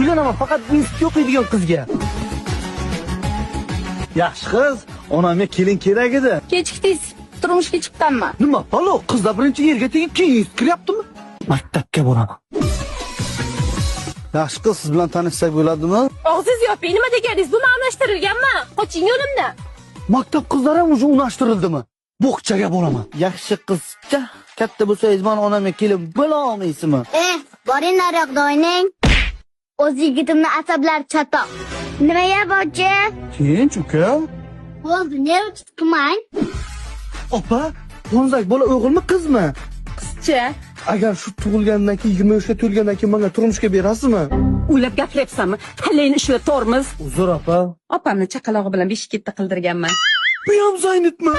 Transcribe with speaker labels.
Speaker 1: Uylanaman faqat institutga o'qiydigan qizga. Yaxshi qiz, onamga kelin kerak edi.
Speaker 2: Kechikdingiz. Turmushga chiqqanman.
Speaker 1: Nima, balo, qizlar birinchi yerga tegib, keyin institutga kiryaptimi? Maktabga boraman. Yaxshi qiz, siz bilan tanishsak bo'ladimi?
Speaker 2: Og'zingizni yoping, nima deganingiz? Bu ma'mlashtirilganmi? Qoching yo'limdan.
Speaker 1: Maktab qizlari ham уже unashtirildimi? Bo'xchaga boraman. Yaxshi qizcha, katta bo'lsangiz mani onamga kelin bo'la olmaysizmi?
Speaker 3: Boring nariyoqda o'ynang. O'z yigitimni asablari chatoq. Nimaga bochi?
Speaker 1: Tinch uka.
Speaker 3: Bo'ldi, nerv qilmang.
Speaker 1: Opa, qo'nzak bola o'g'ilmi qizmi?
Speaker 2: Qizcha.
Speaker 1: Agar shu tug'ilgandan keyin 20 yoshga to'lgandan keyin menga turmushga berasizmi?
Speaker 4: O'ylab gapiryapsanmi? Kallangni ishlab tormiz.
Speaker 1: Uzr opa.
Speaker 4: Opamni chaqalog'i bilan beshik katta qildirganman.
Speaker 1: Bu ham Zaynabmi?